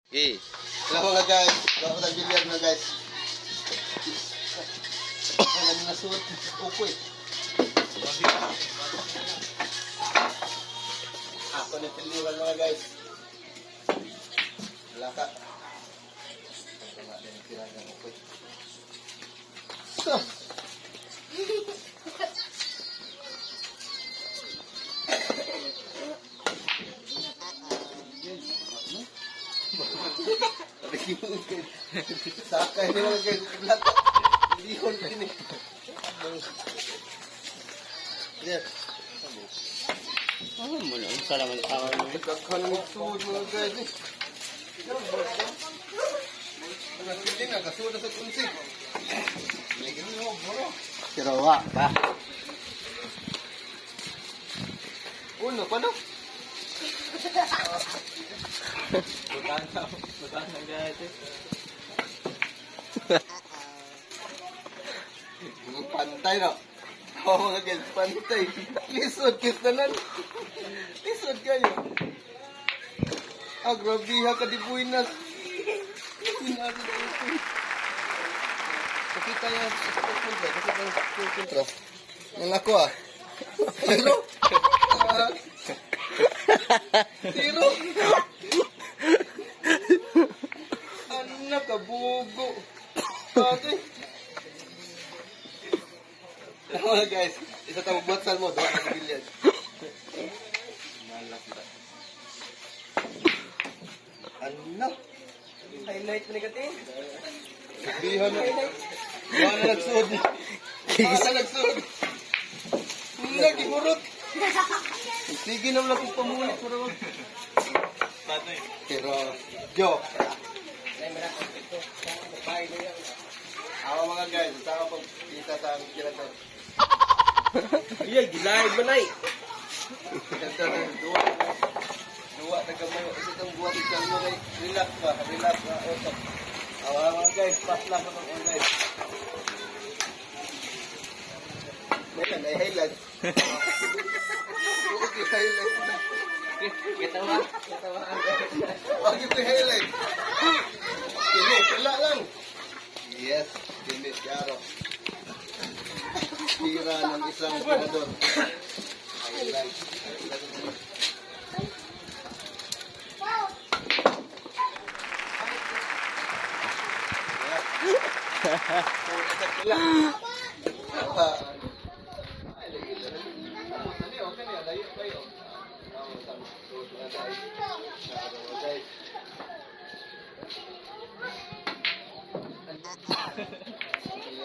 Okay. Hello mga guys, gawa ng bilyar mga guys. Wala na nasuot. Ukoy. Ako na piliwan mga guys. Wala ka. Ito nga din ang tiragang ukoy. So. Sakay ni mga guys. Laka. Lihon din eh. Yes. Ano mo na? Unsa naman tawag mo? Daghan ng sud mga guys eh. Mga siling nga, kasuod na sa kunsi. Pero wa ba? Uno pa no? Butan na, butan na guys. Pantay no? Oo mga guys, pantay. Lisod kis tanan. Lisod kayo. Ah, grabe ha, kadibuinas. Pakita yung score kontra. Pakita yung score kontra. Yang ako ah. Zero. Ah. Zero. Anak kabugo. Ate. Mga guys, isa tawag buhat mo, doon ang bilyan. Malas ba? Ano? Highlight mo ni kating. Sabihan na. Wala na nagsuod. Wala na nagsuod. Nagihurot. Sige naman akong pamulit. Pero, pero joke. Awa mga guys, sama pag kita sa aming tirador. Iya, gilaid ba nay? Ganda ng duwa. Duwa na gamay. Isa itong buhat ikaw mo kay relax ba? Relax ba? Otok. Awa mga guys, pass lang ako ng online. Meron, ay highlight. Okay, highlight na. Kitawa, kitawa. Wag yung highlight. Kini, pula lang. Yes, kini, klaro. Tira ng isang tirador. Highlight.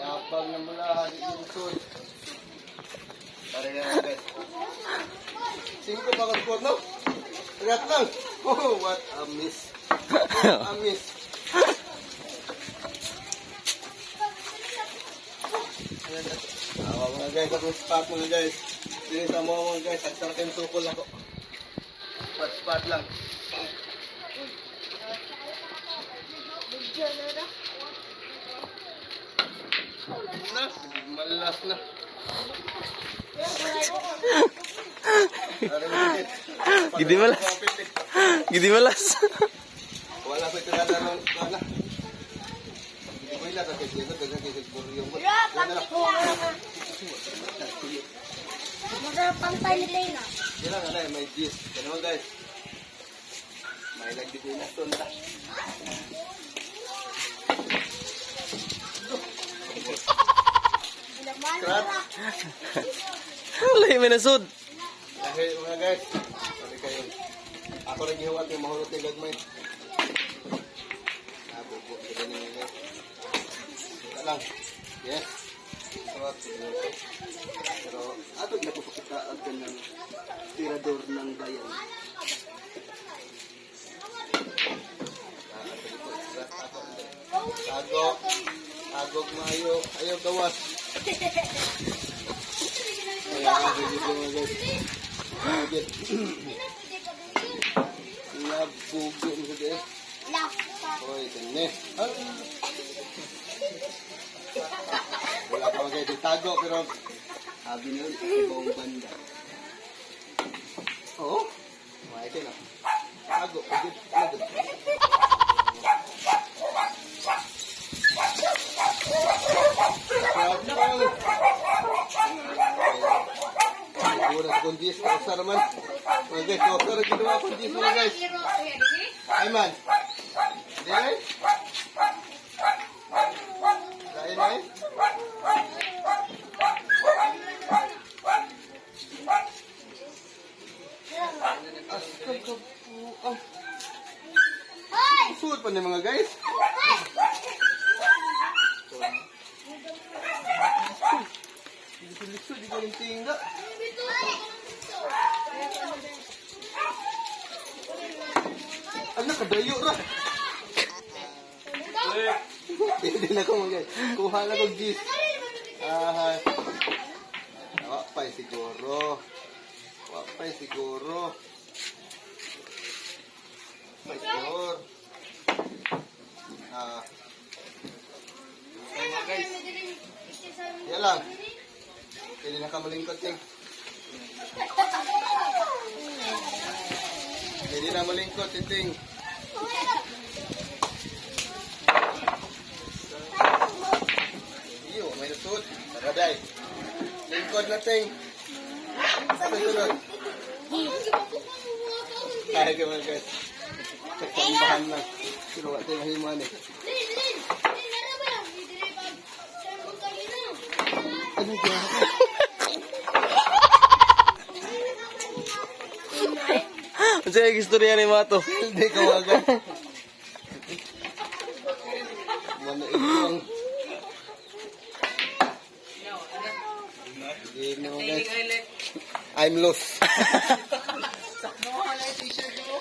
Yapang na mula, yung sud. Pare na guys. Singko pa ka score, no? Rat lang. Oh, what a miss. What a miss. Awa mga guys, akong spot mga guys. Dili sa mga guys, agtara kayong tukol ako. Spot spot lang. Na, malas na. Gidi malas. Gidi malas. Wala ko tirada ng wala. Hindi ko ila kasi dito kasi kasi buryo mo. Wala na. Pantay ni na. Yan lang ano, may gis. Ganun guys. May lagdi ko na sunta. Scratch. Wala may nasud. Dahil mga guys, sabi kayo. Ako rin gihuwat yung mahulot yung gagmay. Ah, bubo. Ganun yung guys. Kita lang. Yes. Sarap. Pero ato na po pakita ang kanyang tirador ng bayan. Ah, ato dito. Ato. Tago. Tagog maayo. Ayaw gawas. Ayan, video mga guys. Agad. Nabugo mo sa guys. Hoy, kanya. Ah. Wala pa mga guys. Tago pero sabi na ibang banda. Oo. Oh, May na. Tago. Agad. Agad. Gawas naman. Mga guys, gawas na rin ginawa ko dito, mga guys. Ay man. Di ay? Lain ay? Astag ka po. Ah. Suot pa ni mga guys. Lisod, di ko yung tingga. Ano, kadayo ra. Hindi na ko, mga guys. Kuha na kong gis. Ah, wa pa siguro. Wa pa siguro. Pa siguro. Ah. Okay, mga guys. Yan lang. Hindi na ka malingkot eh. Hindi na malingkot, titing. Iyo, may lusot. Tara, day. Lingkod na, ting. Sa sunod. Kaya ka, mga guys. Kasambahan lang. Pero wala tayo mahimuan eh. Ano ginawa ko? Ang sige, istorya ni Mato. Hindi ko, mga guys. Mana ito ang. Hindi mo, guys. I'm lost.